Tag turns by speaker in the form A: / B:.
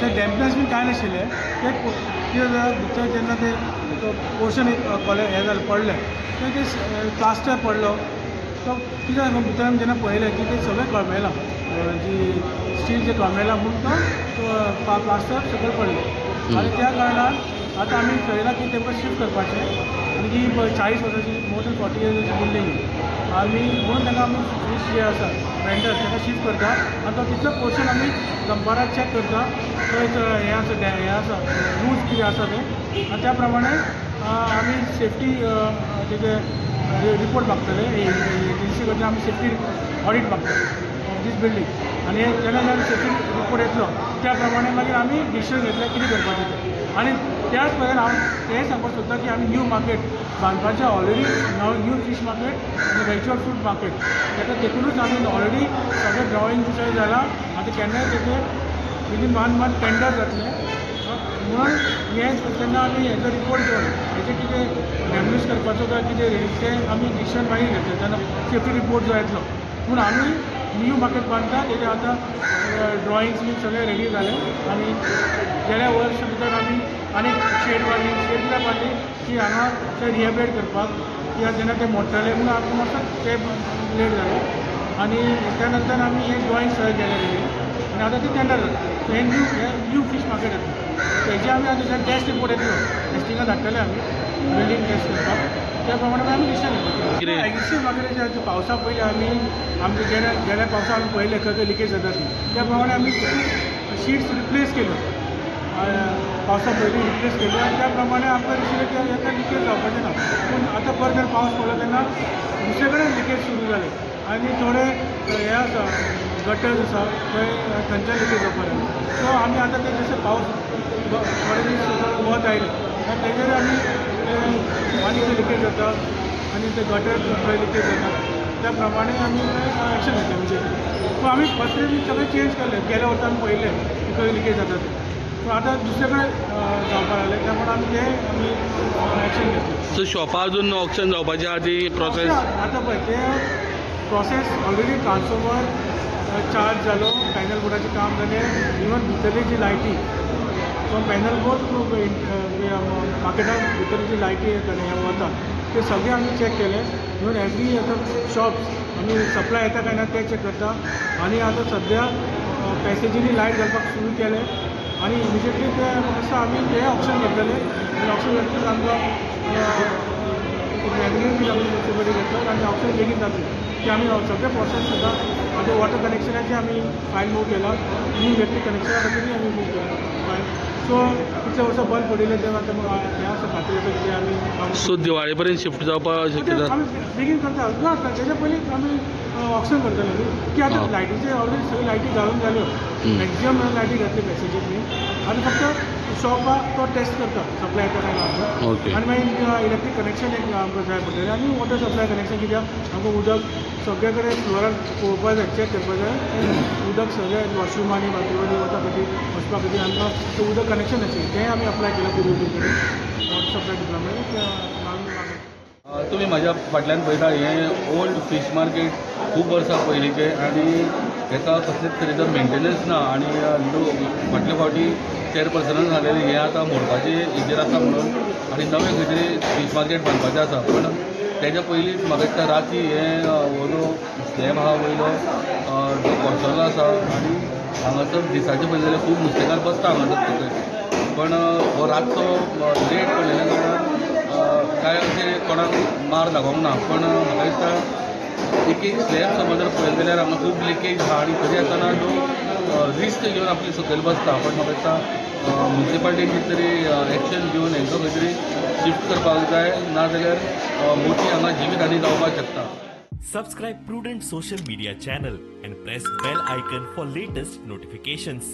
A: ते डॅम्पनस बीन कांय नाशिल्लें. ते कितें जालें भितर जेन्ना ते पोर्शन एक हें जालें पडलें तें ते प्लास्टर पडलो तो कितें जालें भितर आमी जेन्ना पळयलें की तें सगळें कळमेलां, जी स्टील जें कळमेलां म्हूण तो प्लास्टर सकयल पडलें आनी त्या कारणान आतां आमी थरयलां की तांकां शिफ्ट करपाचें. आनी ही 40 वर्सांची मोर दॅन 40 इयर्साची बिल्डींग आमी म्हणून तांकां आमी फीश जे आसा वेंडर तांकां शिफ्ट करता आनी तो तितलो पोर्शन आमी दनपारां चॅक करता थंय हें आसा हें आसा लूज कितें आसा तें आनी त्या प्रमाणे आमी सेफ्टी तेजे रिपोर्ट मागतले एजन्सी कडल्यान आमी सेफ्टी ऑडीट मागतले ऑफ these building. आनी जेन्ना जेन्ना सेफ्टी रिपोर्ट येतलो त्या प्रमाणे मागीर आमी डिसिजन घेतले कितें करपाचें तें. आनी त्याच प्रकारे हांव तें सांगपाक सोदता की आमी न्यू मार्केट बांदपाचें ऑलरेडी न्यू फीश मार्केट आनी वेजिटेबल फ्रूट मार्केट ताका तेतूनच आमी ऑलरेडी सगळें ड्रॉइंग सगळें जालां. आतां केन्नाय तेजें विदीन 1 मंथ टेंडर जातलें म्हणून हें तेन्ना आमी हेजो रिपोर्ट घेवन हेजें कितें डॅमेज करपाचो काय कितें तें आमी डिसिजन मागीर घेतलें तेन्ना सेफ्टी रिपोर्ट जो येतलो. पूण आमी न्यू मार्केट बांदता तेजें आतां ड्रॉइंग्स बीन सगळें रेडी जालें आनी गेल्या वर्स भितर आमी आनीक शेड बांदली. शेड कित्याक बांदली की हांगा ते रिहेबिलेट करपाक कित्याक जेन्ना ते मोडटले म्हणून आमकां मातसो ते लेट जालें आनी त्या नंतर आमी हे ड्रॉइंग सगळें केलें रेडी आनी आतां ती टेंडर जाता. सो हें न्यू फीश मार्केट येतलें तेजे आमी आतां टेस्ट रिपोर्ट येतलो टेस्टिंगा धाडटले आमी बिल्डींग टेस्ट करपाक त्या प्रमाणे आमी डिसिजन घेतले. एग्जिस्टींग मार्केटाचे पावसा पयलीं आमी आमचे गेल्या पावसा आमी पळयलें खंय खंय लिकेज जाता ती त्या प्रमाणे आमी शीट्स रिप्लेस केल्यो पावसा पयलीं रिप्लेस केल्यो आनी त्या प्रमाणे आमकां दिसलें की हेका लिकेज जावपाचें ना. पूण आतां परत जेन्ना पावस पडलो तेन्ना दुसरे कडेन लिकेज सुरू जालें आनी थोडे हें आसा गटर्स आसा थंय थंयच्यान लिकेज जावपाक लागलें. सो आमी आतां ते जशें पावस थोडे दीस वत आयलें आनी तेजेर आमी आनी खंय लिकेज जाता आनी ते गटर खंय लिकेज जाता त्या प्रमाणे आमी एक्शन घेतलें इमिजिएटली. पूण आमी पत्रे बी सगळें चेंज केलें गेल्या वर्सा आमी पळयलें की खंय लिकेज जाता तें. पूण आतां दुसरे कडेन जावपाक लागलें त्या प्रमाणे आमी तें आमी एक्शन घेतलें.
B: सो शॉपां अजून ऑक्शन जावपाचें आहा ती प्रोसेस
A: आतां पळय तें प्रोसेस ऑलरेडी ट्रान्सफॉर्मर चार्ज जालो, पॅनल बोर्डाचें काम जालें, इवन भितरली जी लायटी सो पॅनल बोर्ड टू मार्केटान भितर जी लायटी हें वता ते सगळें आमी चॅक केलें. इवन एवरी आतां शॉप्स आमी सप्लाय येता काय ना तें चॅक करता आनी आतां सद्या पॅसेजीनी लायट घालपाक सुरू केलें आनी इमिजिएटली ते आसा आमी तें ऑप्शन घेतलें आनी ऑप्शन घेतलें आमकां मॅग्नेट बी आमी मुन्सिपालिटी घेतलो आनी ऑप्शन बेगीन जातलें की आमी सगळें प्रोसेस सुद्दां आतां वॉटर कनेक्शनाचें आमी फायल मूव केलां, न्यू इलेक्ट्रीक कनेक्शना खातीरूय आमी मूव केलां फायल. सो इतले वर्सां बंद पडिल्लें तें आतां हें आसा खात्री आसा कितें आमी
B: सो दिवाळे पर्यंत शिफ्ट जावपाक शक्यता
A: आमी बेगीन करता ना तेज्या पयलीं आमी ऑक्शन करतले न्हू की आतां लायटीचे ऑलरेडी सगळ्यो लायटी घालून जाल्यो मॅक्झिमम लायटी घातली पॅसेजींतली आनी फक्त शॉपाक तो टेस्ट करता सप्लाय येता काय ना आनी मागीर इलेक्ट्रीक कनेक्शन एक आमकां जाय पडटलें आनी वॉटर सप्लाय कनेक्शन कित्याक आमकां उदक सगळे कडेन फ्लोरार पळोवपाक जाय चॅक करपाक जाय उदक सगळे वॉशरुमांनी बाथरुमांनी वता खातीर वचपा खातीर आमकां तें उदक कनेक्शन आशिल्लें तें आमी अप्लाय केलां पी कडेन वॉटर सप्लाय डिपार्टमेंट.
B: तुमी म्हाज्या फाटल्यान पळयता हें ओल्ड फीश मार्केट खूब वर्सां पयलींचें आनी हेका कसलेच तरेचो मेंटेनन्स ना आनी लोक फाटले फावटी चेअरपर्सनान सांगलेलें हें आतां मोडपाचें हेजेर आसा म्हणून आनी नवें खंय तरी फीश मार्केट बांदपाचें आसा. पूण तेज्या पयलींच म्हाका दिसता राती हें हो जो स्लॅब आहा वयलो जो कोसळ्ळो आसा आनी हांगासर दिसाचें पळयलें जाल्यार खूब नुस्तेकार बसता हांगासर सकयल, पण हो रातचो लेट पडलेल्या कारणान कांय अशें कोणाक मार लागोंक ना. पण म्हाका दिसता एक एक स्लॅब समज जर पळयलें जाल्यार हांगा खूब लिकेज आहा आनी तरी आसतना लोक रिस्क घेवन आपली सकयल बसता. पण म्हाका दिसता मुन्सिपालिटीन कितें तरी एक्शन घेवन हेंकां खंय तरी शिफ्ट करपाक जाय, ना जाल्यार मोठी हांगा जिवीत हानी जावपाक शकता.
C: Subscribe Prudent social media channel and press bell icon for latest notifications.